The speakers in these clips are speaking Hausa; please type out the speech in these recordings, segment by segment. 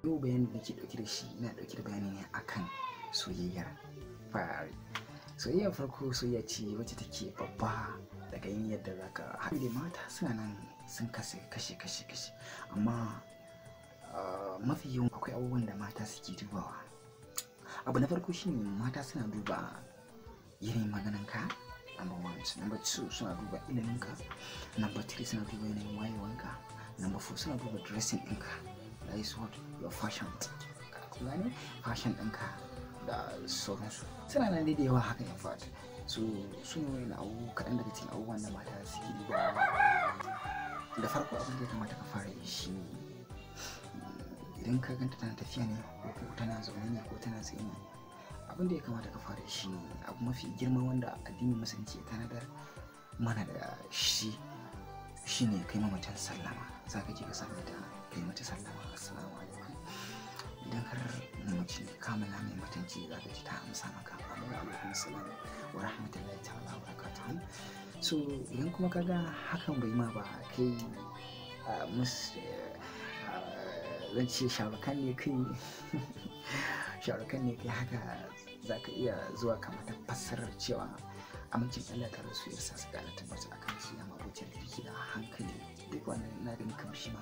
Yau bayanin da nake ɗauke da shi, ina ɗauke da bayani ne akan soyayyar fari. Soyayyar farko soyayya ce wacce take babba daga yin yadda za ka haɗu da mata. Suna nan sun kasa kashe kashe kashe, amma mafi yawan akwai abubuwan da mata suke dubawa. Abu na farko shine mata suna duba yanayin magananka, number one. Number two, suna duba iliminka. Number three, suna duba yanayin wayewanka. Number four, suna duba dressing ɗinka, that is what your fashion, gane fashion ɗinka da sauransu. Suna nan da yawa haka. In fact, so su ne wani abu kaɗan daga cikin abubuwan da mata suke dubawa. Da farko, abin da ya kamata ka fara yi shi ne, idan ka ganta tana tafiya ne ko tana zaune ne ko tana tsaye ne, abin da ya kamata ka fara shi ne abu mafi girma wanda addinin Musulunci ya tanadar mana da shi, shine kai mamacin sallama. Za ka je ka same ta, kai mata sallama, "Assalamu alaikum." Idan har mace kamala mai mutunci, za ka ji ta amsa maka, "Wa alaikum salam wa rahmatullahi ta'ala wa barakatuhu." So idan kuma ka ga hakan bai ma ba, kai mus zan ce sharukan ne kai, sharukan ne kai haka, za ka iya zuwa ka mata fassarar cewa amincin Allah tare su yarsa su gane tabbata akan shi ya mabocin kirki da hankali. Duk wannan na ganin kamar shi ma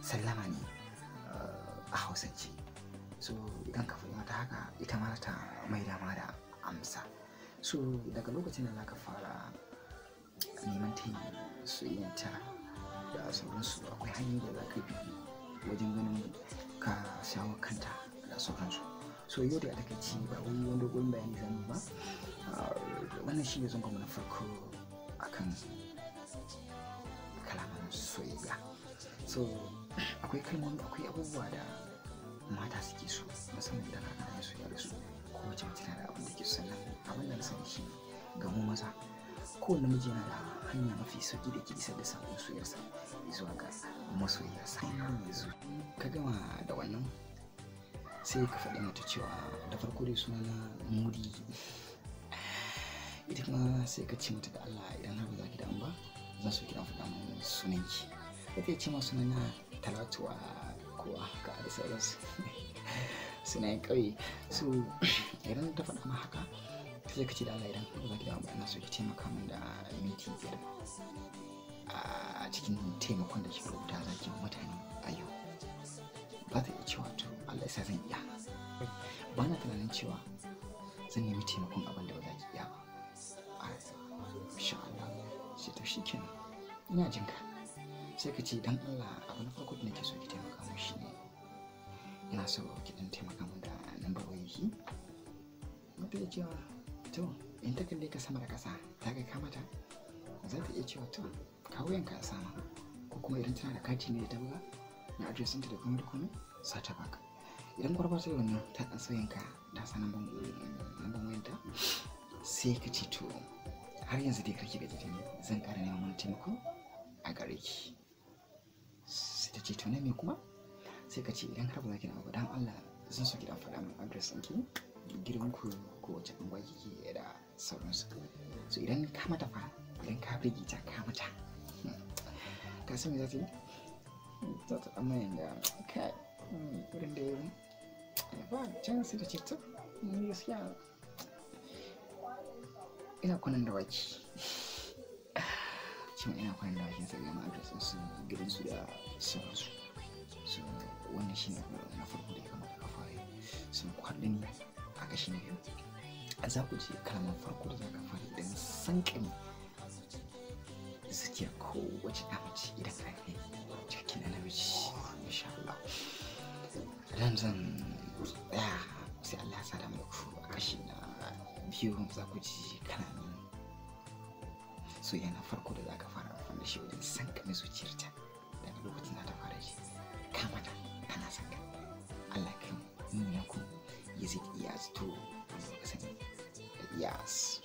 sallama ne a Hausance. So idan ka faɗi mata haka, ita ma ta mai dama da amsa. So daga lokacin da za ka fara neman ta yi soyayyanta da sauransu, akwai hanyoyi da za ka bi wajen ganin ka shawo kanta da sauransu. So yau da a takaici, ba wai wani dogon bayani zan yi ba. Wannan shi ne zangon na farko akan kalaman soyayya. So akwai kalmomi, akwai abubuwa da mata suke so, musamman idan har kana yin soyayya da su. Kowace mace tana da abin da ke so. Sannan abin da na sani shi ga mu maza, kowane namiji yana da hanya mafi sauki da ke isar da saƙon soyayyarsa zuwa ga masoyiyarsa. Yanzu ka gama da wannan, sai ka faɗi mata cewa da farko dai suna na Mudi. Ita kuma sai ka ce mata, "Da Allah, idan har ba za ki damu ba, zan so ki dan faɗa min sunanki." Ita ce ma, "Suna na Talatuwa," ko haka da sauransu, sunayen ƙauye. So idan ta faɗa ma haka, sai ka ce, "Da Allah, idan ba za ki damu ba, ina so ki taimaka min da minti 5 a cikin taimakon da kika rubuta za ki mutane a yau." Ba ta iya cewa, "To, Allah ya sa zan iya." Ba na tunanin cewa zan nemi taimakon abin da ba za ki iya ba a insha Allah. Sai to shikenan, ina jin ka. Sai ka ce, "Dan Allah, abu na farko da nake so ki taimaka min shine ina so ki dan taimaka min da lambar wayarki." Wata iya cewa to, in ta kalle ka sama da ƙasa ta ga ka mata, za ta iya cewa, "To, kawo yanka a sama." Ko kuma idan tana da kati ne da ta buga na address ɗinta da komai da komai, za ta baka. Idan kwarba ta wannan, ta ɗan sauyanka, ta sa namban wayanta, sai ka ce, "To, har yanzu dai karki gaji da ni, zan ƙara neman wani taimako a gare ki." Sai ta ce, "To, na me kuma?" Sai ka ce, "Idan har ba za ki damu ba, dan Allah zan so ki dan faɗa min address ɗinki, gidanku ko wace unguwa kike da sauransu." So idan ka mata fa, idan ka birge ta, ka mata, ka san me za ta yi? Za ta ɗan mayan da kai irin da ba can. Sai ta ce, "To, ni gaskiya ina kwanan Dawaki." Cewa ina kwanan Dawakin, sai gama address su, gidansu da sauransu. So wannan shi ne na farko da ya kamata ka fara yi. So ku haɗu ne a kashi na biyu, za ku ji kalmar farko da za ka fara idan sankani zuciyar kowace mace, idan ka kai cikakken namiji, insha Allah. Dan zan tsaya, sai Allah ya sada mu da ku a kashi na biyu, za ku ji kalamin soyayya na farko da za ka fara amfani da shi wajen sankame zuciyarta daga lokacin da ta fara ji ka mata kana son ka. Allah kai mu. Ni ne ku Yazid Iyaz, to wanda kuka sani da Iyaz.